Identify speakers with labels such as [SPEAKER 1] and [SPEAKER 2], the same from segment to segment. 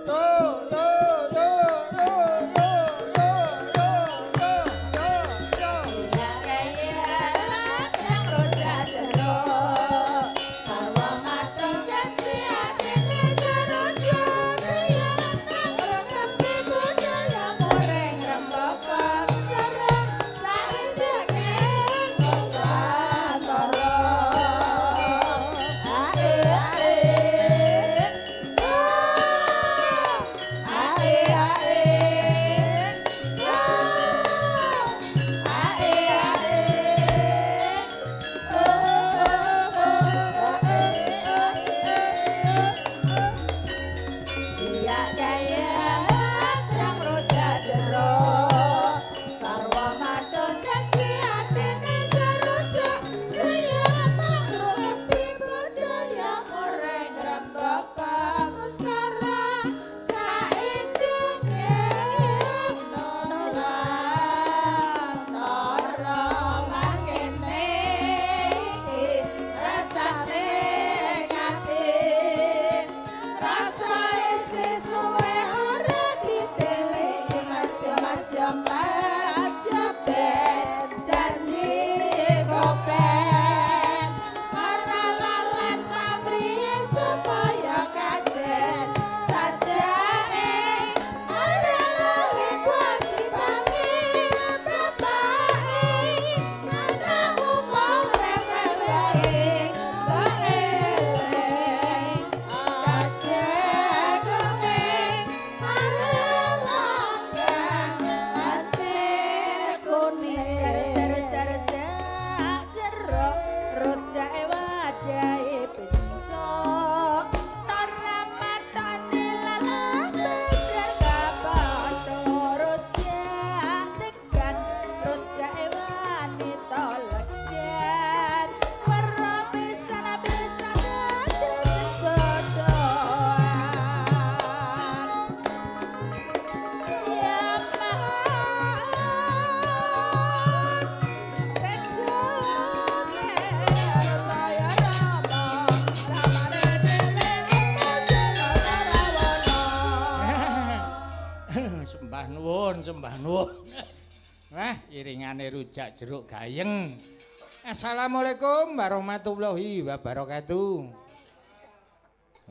[SPEAKER 1] Yo yo yo yo yo yo yo yo yo yo.
[SPEAKER 2] Ya kaya ladrang rojak jeruk sarwa mathuk janji atine seroja kaya ngrekepi budaya muring rembaka cara saindenge Nusantara. Ae ae so ae ae so ae ae oh oh oh ae ae. Iya kaya ladrang rojak jeruk sarwa mathuk janji atine seroja kaya mangrepi budaya muring rembaka kuncara saindenge Nusantara. Mangkene iki rasane ati rasa isih suwe ora diteleki. Mas yo mas yo mas yo ben janji kopen ora lalen pamrih supaya kajen sajake ora lali kewajibane bapake anakmu mung remeh wae mbok eling kajen kowe marang wong kang lansir kuning. Jar jar jeruk rojake wadahe bencok ora matane lalah bejer kapadha rojak tegan rojake wanita legan werna pisan pisan jejodohan. Ya Mas tejone kaya Rama ramane dene Rawana.
[SPEAKER 1] Sembah nuwun, sembah nuwun. Wah, iringane rujak jeruk gayeng. Assalamualaikum warahmatullahi wabarakatuh.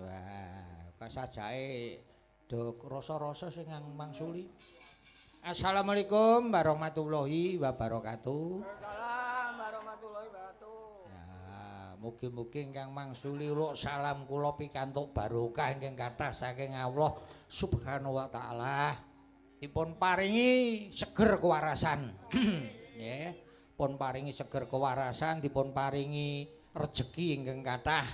[SPEAKER 1] Wah, kok sajake do rasa-rasa sing mangsuli. Assalamualaikum warahmatullahi wabarakatuh.
[SPEAKER 3] Waalaikumsalam warahmatullahi wabarakatuh.
[SPEAKER 1] Ya, mugi-mugi ingkang mangsuli uluk salam kula pikantuk barokah ingkang kathah saking Allah Subhanahu wa taala. Dipun paringi seger kewarasan. Nggih, pun paringi seger kewarasan, dipun paringi rejeki ingkang kathah.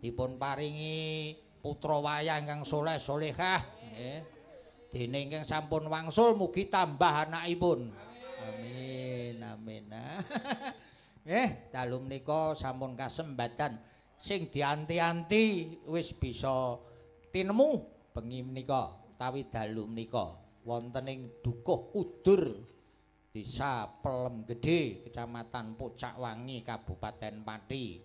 [SPEAKER 1] Dipun paringi putra wayah ingkang soleh solehah, nggih. Dene ingkang sampun wangsul mugi tambah anakipun. Amin amin. Dalu menika sampun kasembatan sing dianti-anti wis bisa tinemu bengi menika utawi dalu menika wonten ing Dukuh Kudur, Desa Pelem Gedhe, Kecamatan Pucakwangi, Kabupaten Pati.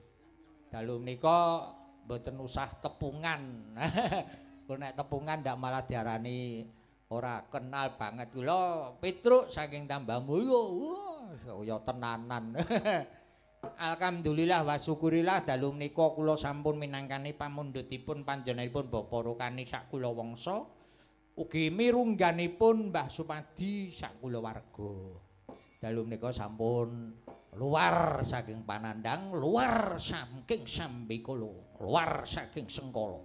[SPEAKER 1] Dalu menika mboten usah tepungan. Kula nek tepungan ndak malah diarani ora kenal banget. Kula Petruk saking Tambah Mulya. Wah, ya tenanan. Alhamdulillah wa syukurillah dalu menika kula sampun minangkani pamundhutipun panjenenganipun Bapak Rukani sak kula wangsa ugi mirungganipun Mbah Supadi sak kulawarga. Dalu menika sampun luar saking panandang, luar saking sambikala, luar saking sengkala.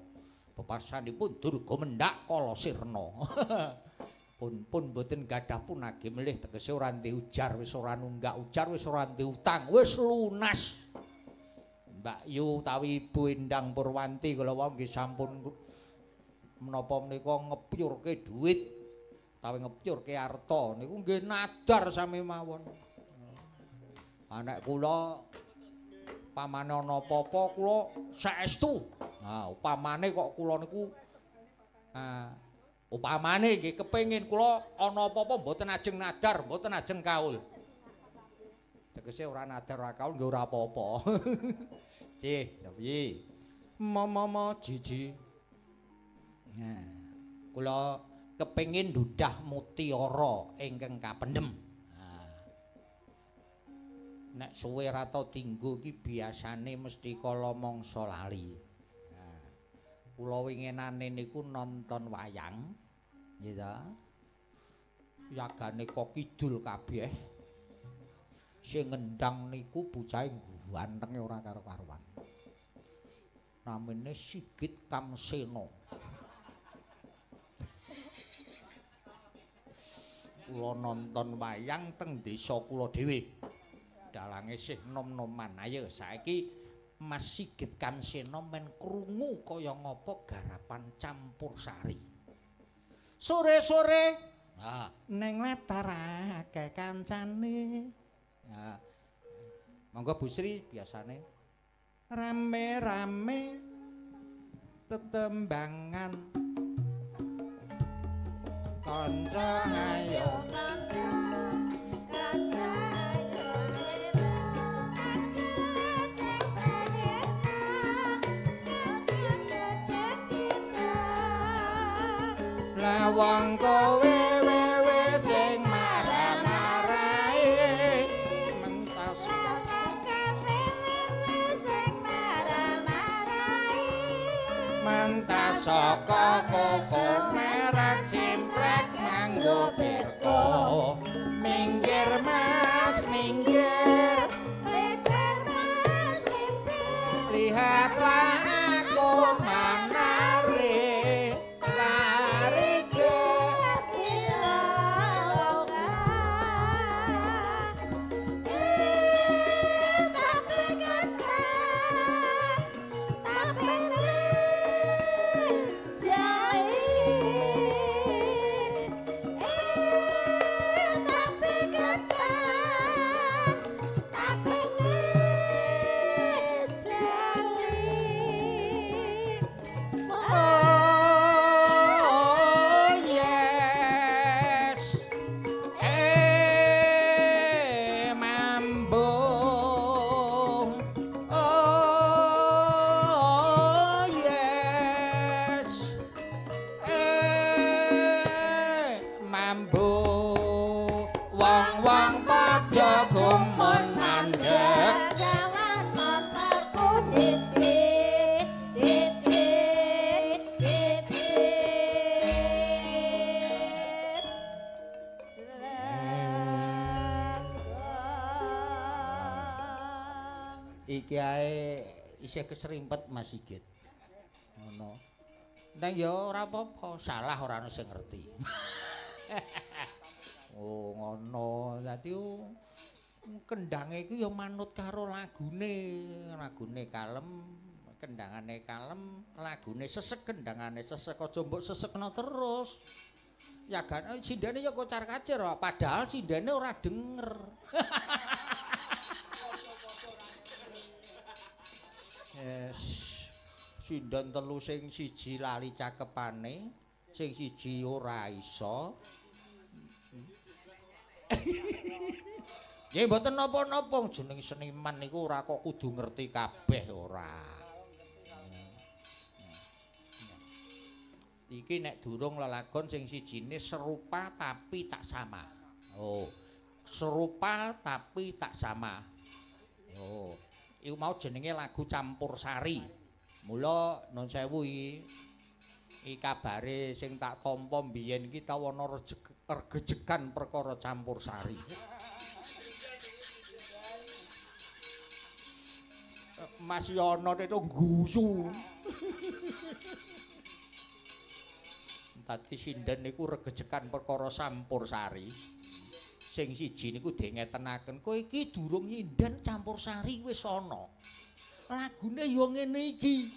[SPEAKER 1] Bepasanipun Durga mendhak kala sirna. Pun pun mboten gadah punagi melih, tegese ora ndek ujar, wis ora nunggak ujar, wis ora ndek utang, wis lunas. Mbak Yu utawi Ibu Endang Purwanti kula wau nggih sampun menapa menika ngepyurke dhuwit utawi ngepyurke arta niku nggih nadar sami mawon. Anak kula pamane ana apa-apa kula saestu. Nah, upamane kok kula niku upamane nggih kepengin kula ana apa-apa mboten ajeng nadar, mboten ajeng kaul. Tegese ora nadar ora kaul nggih ora apa-apa. Cih, piye? Mama jiji. Nah. Kula kepengin dudah mutiara ingkang kapendhem. Nek suwe ra tau dinggo iki biasane mesti kala mangsa lali. Nah, kula winginane niku nonton wayang, nggih ta. Yagane kok kidul kabeh. Sing ngendang niku bocahe gantenge ora karo-karuan. Namine Sigit Kamsena. Kula nonton wayang teng desa kula dhewe. Dalange sih nom-noman. Ayo saiki Mas Sigit Kamsena men krungu kaya ngapa garapan campur sari. Sore-sore neng latar akeh kancane. Nah, monggo Bu Sri biasane rame-rame tetembangan kanca ayo
[SPEAKER 2] kanca ayo aku sing prayitna dadi
[SPEAKER 1] lah wong kowe wewe sing marah-marahi mentas mentas saka koko merah cimprek manggo pirko minggir mas minggir
[SPEAKER 2] lebar mas lebar
[SPEAKER 1] lihatlah aku menari lari ke
[SPEAKER 2] Wiraloka tapi ketan tapi tapi ketan tapi jali.
[SPEAKER 1] Oh yes, mambung. Oh yes, mambung. Wong-wong padha gumun mandek.
[SPEAKER 2] Gawan motorku titik titik titik Jlegong.
[SPEAKER 1] Iki ae isih keserimpet Mas Sigit. Ngono. Neng ya ora apa-apa, salah ora ono sing ngerti. Oh, ngono. Dadi kendange iku ya manut karo lagune. Lagune kalem, kendangane kalem, lagune sesek, kendangane sesek, aja mbok sesekno terus. Ya gane sindene ya kocar-kacir, padahal sindene ora denger. Yes. Sinden telu sing siji lali cakepane, sing siji ora iso. Nggih mboten napa-napa, jeneng seniman niku ora kok kudu ngerti kabeh ora. Iki nek durung lelagon sing sijine serupa tapi tak sama. Oh, serupa tapi tak sama. Oh, iku mau jenenge lagu campur sari. Mula nun sewu iki kabare sing tak tampa mbiyen iki tau ana regejegan perkara campur sari. Mas Yono itu guyu. Dadi sinden niku regejegan perkara campur sari. Sing siji niku dingetenaken, kowe iki durung nyinden campur sari wis ana. Lagune ya ngene iki.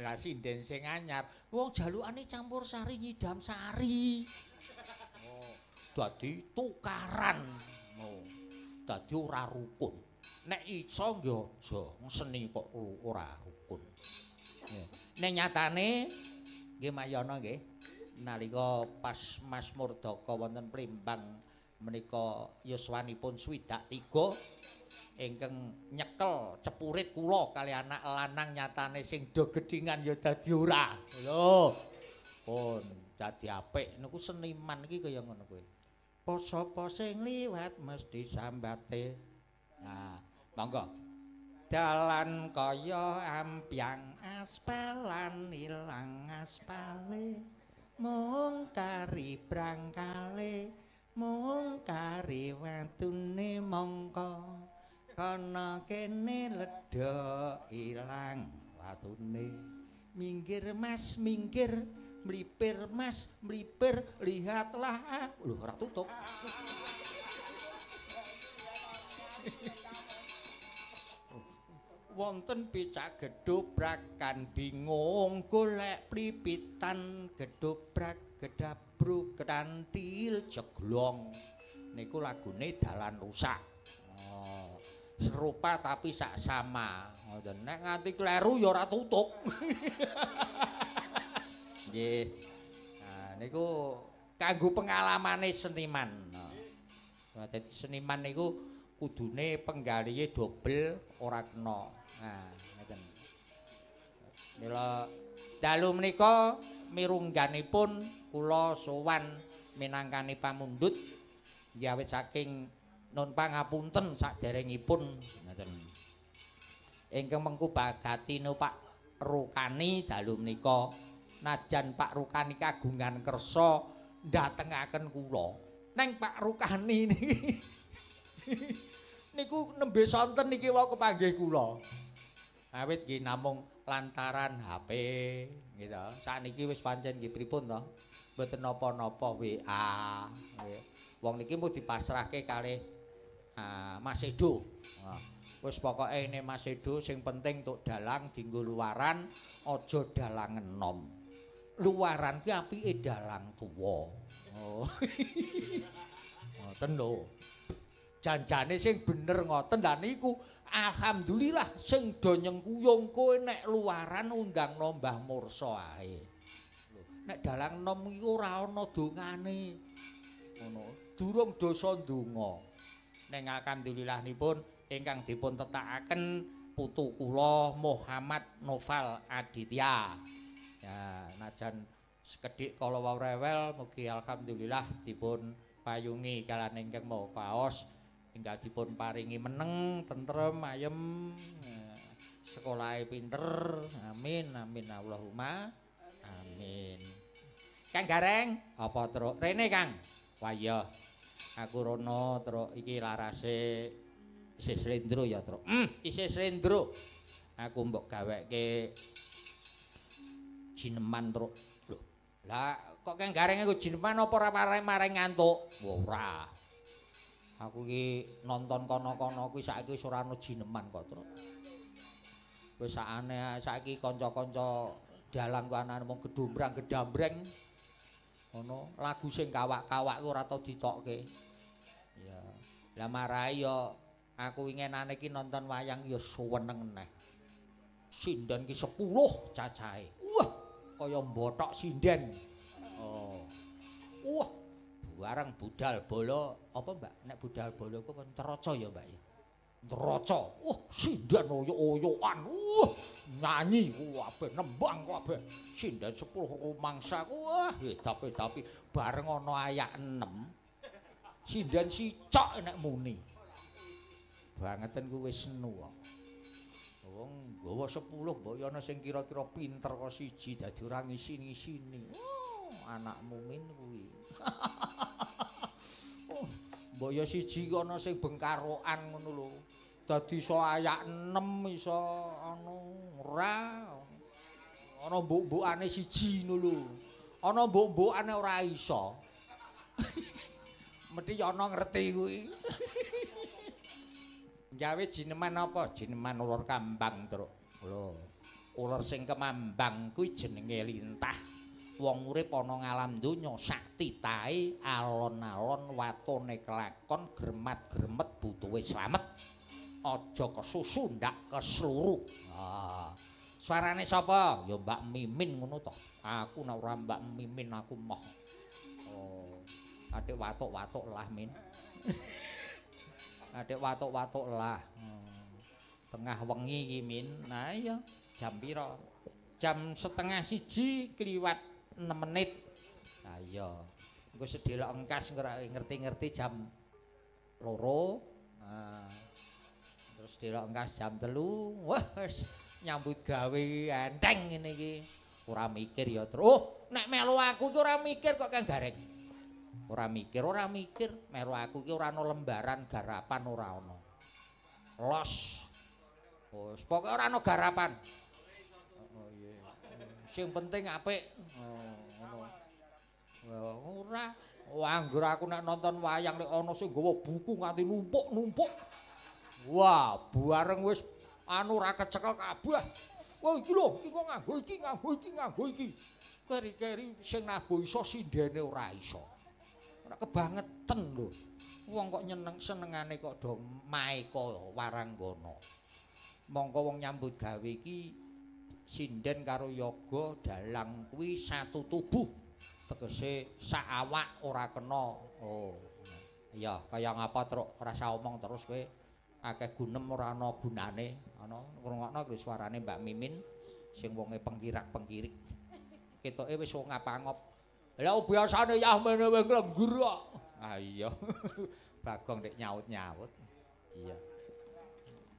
[SPEAKER 1] Lah sinden sing anyar, wong jalukane campur sari nyidam sari. Oh, dadi tukaran. Oh, dadi ora rukun. Nek iso nggih aja, seni kok ora rukun. Nek nyatane nggih Mas Yono nggih, nalika pas Mas Murdaka wonten Plimbang menika yuswanipun 63 ingkang nyekel cepurit kula kali anak lanang nyatane sing do gedhingan ya dadi ora. Lho. Pun Dadi apik niku seniman iki kaya ngono kuwi. Sapa sing liwat mesti sambate. Nah, monggo. Dalan kaya ampyang aspalan ilang aspale. Mung kari brangkale, mung kari watune mongko. Kana kene ledhok ilang watune. Minggir Mas, minggir. Mlipir Mas, mlipir, lihatlah aku. Lho, ora tutup. Wonten becak gedobrakan bingung golek plipitan, gedobrak gedabruk ketantil jeglong. Niku lagune Dalan Rusak. Oh, serupa tapi sak sama. Ngoten. Nek nganti kleru ya ora tutup. Nggih. Nah, niku kanggo pengalamane seniman. Nah, dadi seniman niku kudune penggalihe dobel ora kena. Nah, ngeten. Mila dalu menika mirungganipun kula sowan minangkani pamundhut nggih awit saking nun pangapunten saderengipun ngoten. Ingkang mengku bagatine Pak Rukani dalu menika. Najan Pak Rukani kagungan kersa ndatengaken kula. Neng Pak Rukani niki niku nembe sonten niki wau kepanggih kula. Awit nggih namung lantaran HP gitu. Sakniki wis pancen nggih pripun to? Mboten napa-napa WA. Nggih. Wong niki mung dipasrahke kalih Mas Edo. Wis pokoke ini Mas Edo sing penting tuk dalang dienggo luaran, aja dalang enom. Luaran ki apike dalang tuwa. Oh. Ngoten lho. Janjane sing bener ngoten lha niku alhamdulillah sing do nyengkuyung kowe nek luaran undangno Mbah Mursa ae. Lho, nek dalang enom iki ora ana dongane. Ngono. Durung dosa ndonga. Ning alhamdulillahipun ingkang dipun tetakaken putu kula Muhammad Noval Aditya. Ya, najan sekedhik kala wau rewel mugi alhamdulillah dipun payungi kaliyan ingkang maha kaos hingga dipun paringi meneng, tentrem, ayem, sekolahe pinter. Amin amin Allahumma amin. Kang Gareng, apa truk? Rene Kang. Wah iya. Aku rono truk iki larase isih slendro ya truk. Isih slendro. Aku mbok gaweke jineman truk. Lho, lah kok Kang Gareng nggo jineman apa ora maring ngantuk? Ora. Aku iki nonton kono-kono kuwi saiki wis ora ana jineman kok truk. Wis sakane saiki kanca-kanca dalang ku anane mung gedombrang gedambreng. Ngono, lagu sing kawak-kawak ku ora tau ditokke. Ya. Lah marai ya aku winginane iki nonton wayang ya suweneng neh. Sinden ki 10 cacahe. Wah, kaya mbothok sinden. Oh. Wah, bareng budal bala apa Mbak? Nek budal bala ku Nteroco ya Mbak ya. Nteroco. Wah, sinden oyok-oyokan. Wah, nyanyi kabeh nembang kabeh. Sinden 10 rumangsa. Wah, tapi bareng ana ayak 6. Sinden sicok nek muni. Bangeten ku wis senu kok. Wong nggawa 10 mbok ya ana sing kira-kira pinter kok siji dadi ora ngisi-ngisini. Oh, anakmu min kuwi. Oh, mbok ya siji ana sing bengkarokan ngono lho. Dadi iso ayak 6 iso anu ora. Ana mbok-mbokane siji ngono lho. Ana mbok-mbokane ora iso. Mesti ya ana ngerti kuwi. Gawe jineman apa? Jineman ular kambang, Truk. Lho, ular sing kemambang kuwi jenenge lintah. Wong urip ana ngalam donya sak titahe alon-alon watone kelakon gremat-gremet butuhe slamet. Aja kesusu ndak kesluru. Ah. Suarane sapa? Ya Mbak Mimin ngono to. Aku nek ora Mbak Mimin aku moh. Oh. Adik watuk-watuk lah, Min. Adik watuk-watuk lah. Tengah wengi iki, Min. Nah iya, jam pira? Jam 12:30 kliwat 6 menit. Ha iya. Engko sedelok engkas ngerti-ngerti jam 2. Nah, terus delok engkas jam 3. Wah, wis nyambut gawe enteng ngene iki. Ora mikir ya, Tru. Oh, nek melu aku iki ora mikir kok Kang Gareng. Ora mikir, melu aku iki ora ana lembaran garapan ora ana. Los. Wis pokoke ora ana garapan. Oh iya. Sing penting apik. Oh, ngono. Ora. Angger aku nek nonton wayang nek ana sing nggawa buku nganti numpuk-numpuk. Wah, bareng wis anu ora kecekel kabeh. Wah iki lho, iki kok nganggo iki, nganggo iki, nganggo iki. Keri-keri sing nabuh iso sindene ora iso. Ora kebangetan lho. Wong kok nyeneng senengane kok do maeka waranggana. Mongko wong nyambut gawe iki sinden karo yoga dalang kuwi satu tubuh. Tegese sak awak ora kena. Oh. Iya, kaya ngapa truk ora usah omong terus kowe. Akeh gunem ora ana gunane. Ana ngrungokno kuwi suarane Mbak Mimin sing wonge pengkirak-pengkirik. Ketoke wis wong ngapangop. Lah biasane yah mene wis nglenggur kok. Ah iya. Bagong nek nyaut-nyaut. Iya.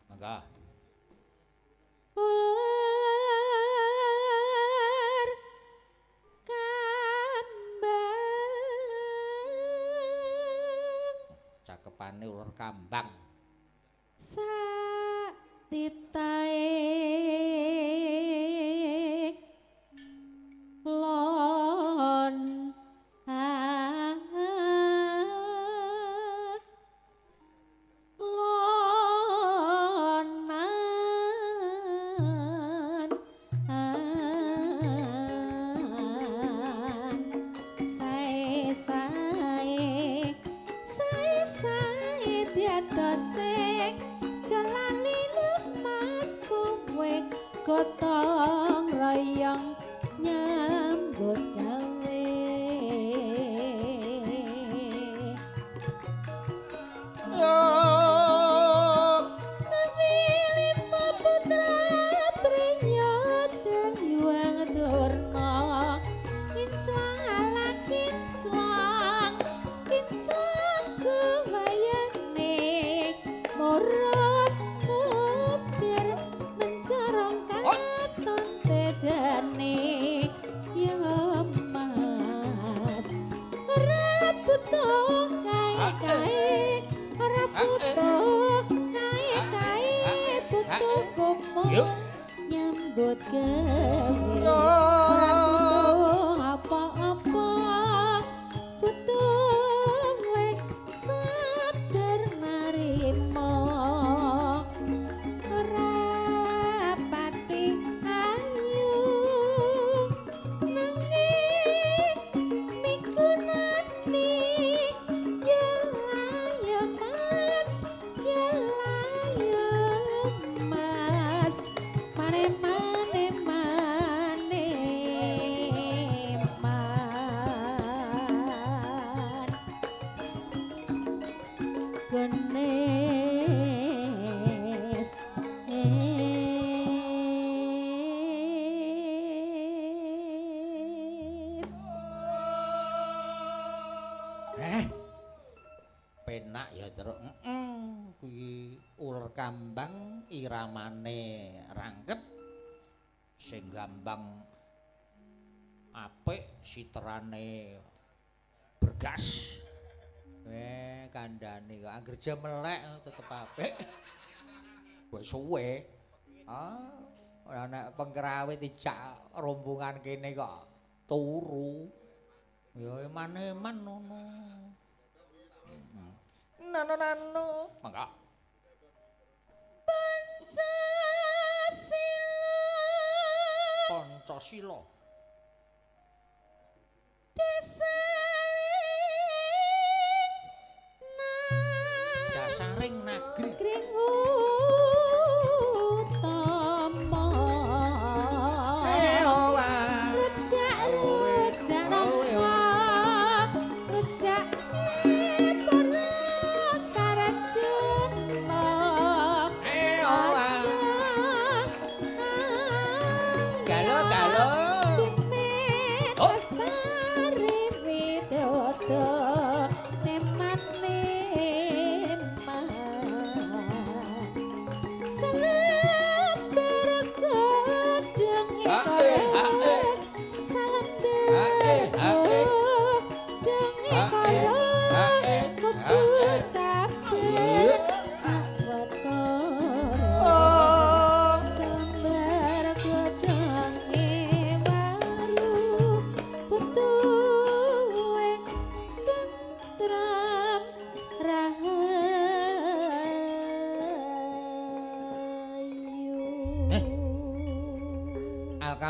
[SPEAKER 1] Mangga.
[SPEAKER 2] Ular kambang.
[SPEAKER 1] Cakepane ular kambang.
[SPEAKER 2] Sak titae lon lonan sae sae sae sae diatose jalali lemas kowe gotong royong nyambut gawe. Lima putra prinyata yuang durna kinclang kinclang kinclang kewayane murub mubir mencorong katon tejane ya mas ora butuh kae-kae ora butuh kae-kae butuh kumul nyambut gawe ora butuh apa-apa butuh wek sabar narimo ora pati ayu nanging migunani ya layo mas ya layo mas mane mane mane man genes es.
[SPEAKER 1] Eh. Penak ya, Truk. Heeh, kuwi uler kambang iramane rangkep sing gambang apik siterane bergas. Eh, kandhane kok angger jam melek tetep apik. Wis suwe. Ah, ora nek pengrawit ijak rombongan kene kok turu. Ya eman-eman ngono. Nano nano. Mangga.
[SPEAKER 2] Pancasila
[SPEAKER 1] Pancasila.
[SPEAKER 2] Dasaring
[SPEAKER 1] Dasaring nagri.
[SPEAKER 2] nagring utama. Rujak rujak nangka rujak para sarjana.
[SPEAKER 1] Galo galo.
[SPEAKER 2] Timet
[SPEAKER 1] Oh.
[SPEAKER 2] lestari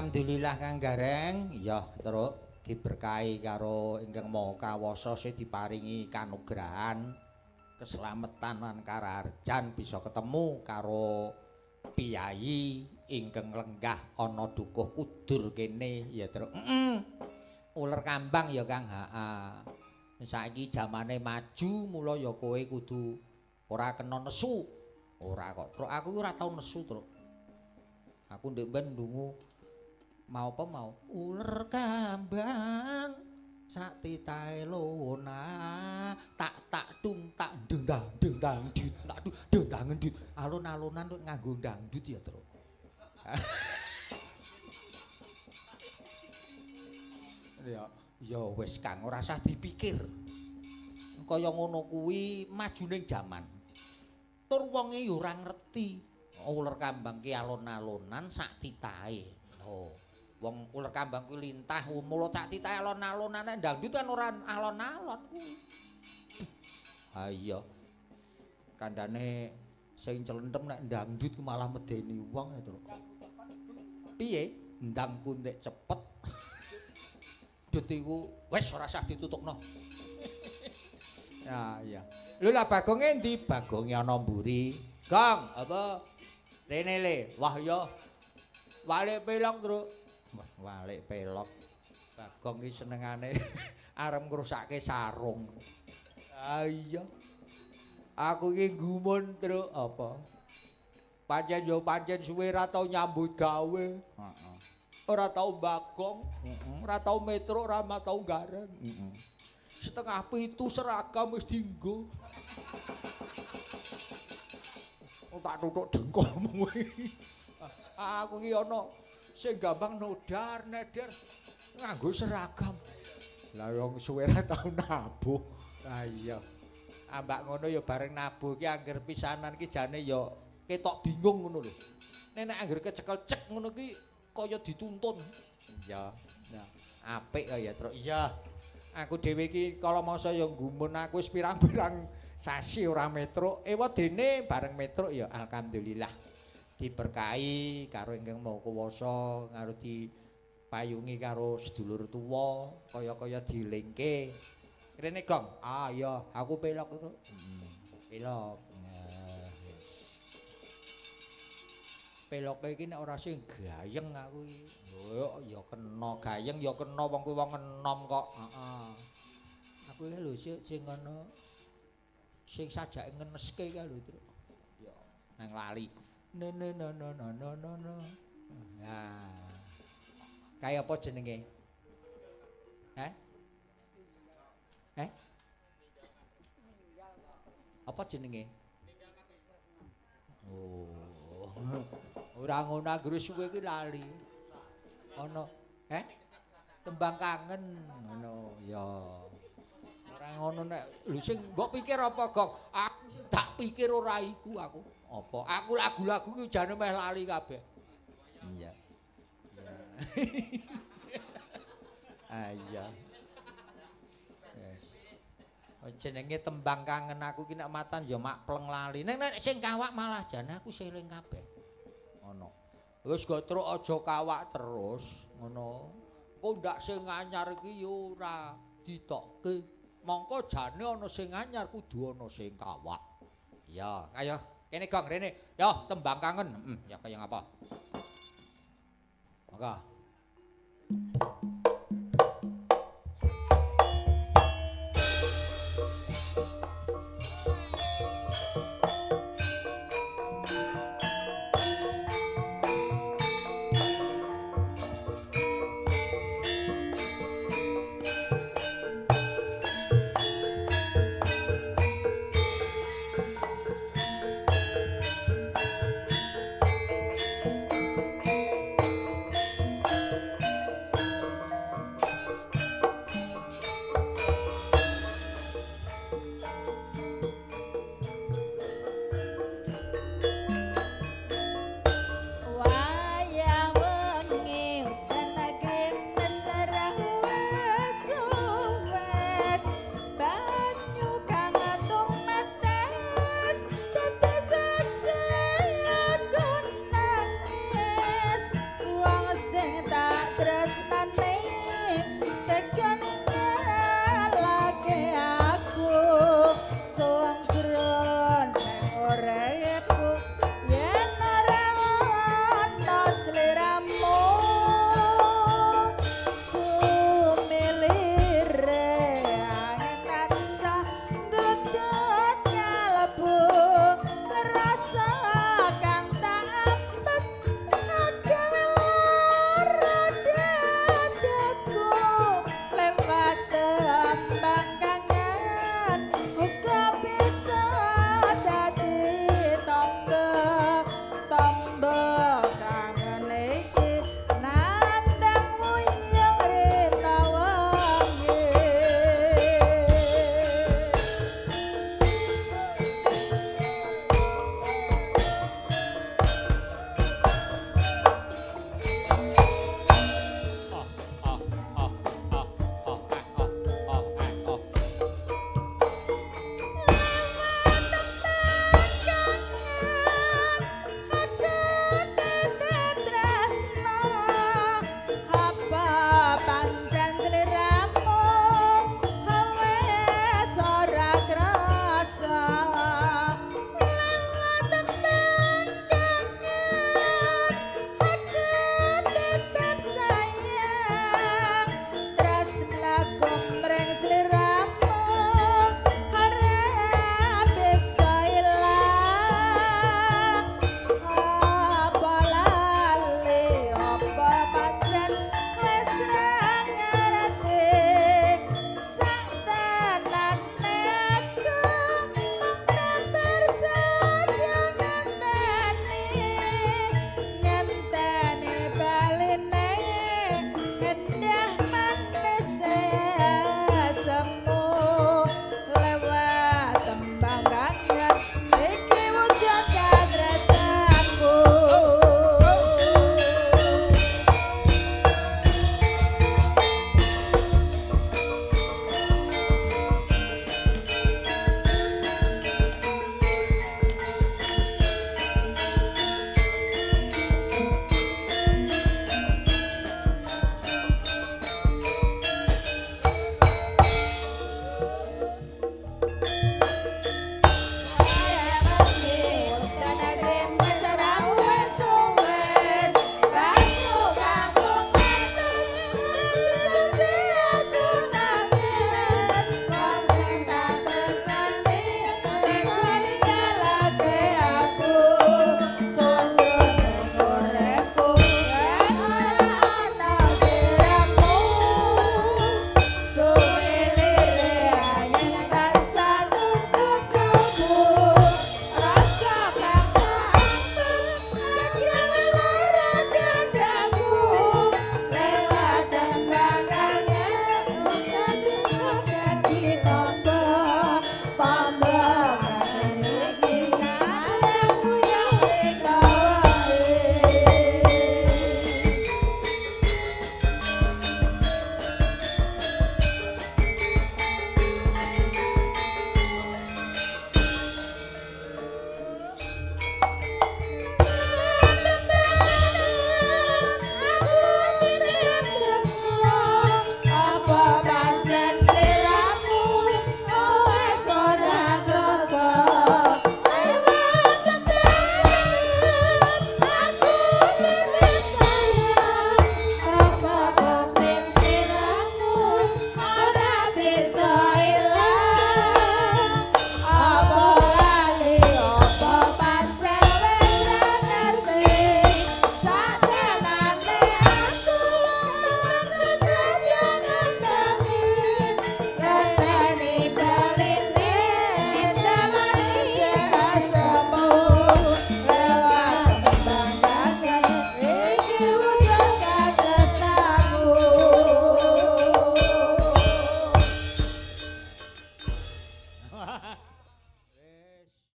[SPEAKER 1] Alhamdulillah Kang Gareng, ya terus diberkahi karo ingkang Maha Kawasa sing diparingi kanugrahan, keslametan lan karaharjan bisa ketemu karo piyayi ingkang lenggah ana dukuh kudur kene ya terus. Uler kambang ya Kang, heeh. Saiki jamane maju mula ya kowe kudu ora kena nesu. Ora kok, Truk, aku ora tau nesu, Truk. Aku ndek ben ndungu mau apa mau uler kambang sak titahe lona tak tak tung tak dung dang dung dang dut tak dung dang dut alun-alunan tuk nganggo dangdut ya, Truk. Ya, ya wis Kang, ora usah dipikir. Kaya ngono kuwi majuning jaman. Tur wonge ya ora ngerti. Uler kambang ki alon-alonan sak titahe. Oh, wong uler kambang kuwi lintah mula sak titahe alon-alonan nek dangdut kan ora alon-alon kuwi. Ha iya. Kandhane sing celentem nek dangdut ku malah medeni wong ya, Truk. Piye? Ndang kuntik cepet. Dut iku wis ora usah ditutukno. Ya iya. Lho lah Bagonge endi? Bagonge ana mburi. Gong, apa? Rene le. Wah ya. Walik pelok, Truk. Wah, walik pelok. Bagong iki senengane arep ngrusake sarung. Ah iya. Aku iki gumun, Truk, apa? Pancen ya pancen suwe ra tau nyambut gawe. Heeh. Ora tau Bagong, heeh, ora tau metruk, ora tau gareng. Heeh. 6:30 seragam wis dienggo. Tak tutuk dengkulmu kuwi. Aku iki ana sing gampang nodar neder nganggo seragam. Lah wong suwe ra tau nabuh. Lah iya. Ambak ngono ya bareng nabuh iki angger pisanan iki jane ya ketok bingung ngono lho. Nek angger kecekel cek ngono iki kaya dituntun. Iya. Nah, apik kaya Truk. Iya. Aku dhewe iki kala masa ya gumun aku wis pirang-pirang sasi ora metruk. Ewa dene bareng metruk ya alhamdulillah diberkahi karo ingkang Maha Kuwasa, karo dipayungi karo sedulur tuwa, kaya-kaya dilingke. Rene Gong. Ah iya, aku pelok, Truk. Pelok. Peloke iki nek ora sing gayeng aku iki. Lho ya kena gayeng ya kena wong kuwi wong enom kok. Heeh. Aku iki lho sing ngono sing sajake ngeneske kae lho, Truk. Ya nang lali. Ne ne no no no no no no. Ya. Kae apa jenenge? Heh? Heh? Apa jenenge? Oh. Ora ngono anggere suwe iki lali. Ana, heh? Tembang kangen ngono ya. Ora ngono nek lho sing mbok pikir apa, Gong? Aku sing tak pikir ora iku aku. Apa? Aku lagu-lagu ki jane meh lali kabeh. Iya. Iya. Ah iya. Yes. Jenenge tembang kangen aku ki nek matan ya mak pleng lali. Nek nek sing kawak malah jane aku seling kabeh. Ngono. Wis go Truk aja kawak terus ngono. Engko ndak sing anyar iki ya ora ditokke. Mongko jane ana sing anyar kudu ana sing kawak. Iya, ayo kene Gong rene. Yo tembang kangen. Ya kaya ngapa? Monggo.